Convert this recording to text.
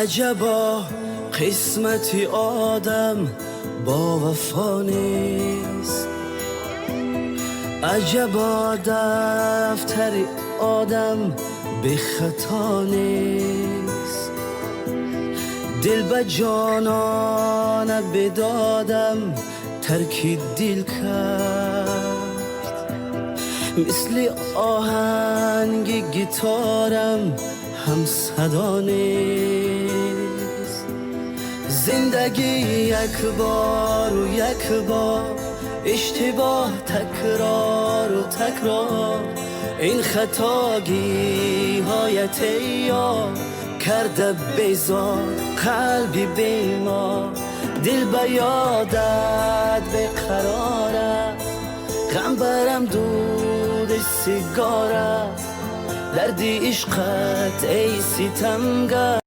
Аҷабо, қисмати одам бовафо нест. Аҷабо, дафтари одам бехато нест. Дил ба ҷонона бидодам, тарки дил кард. Мисли оҳанги гитарам ҳамсадо нест. Зиндагӣ як бору як бор, иштибоҳ такрору такрор. Ин хатогиҳоят, эй ёр, карда безор қалби бемор. Дил ба ёдат беқарор аст, ғам барам дуди сигор аст. Дарди ишқат, эй ситамгар.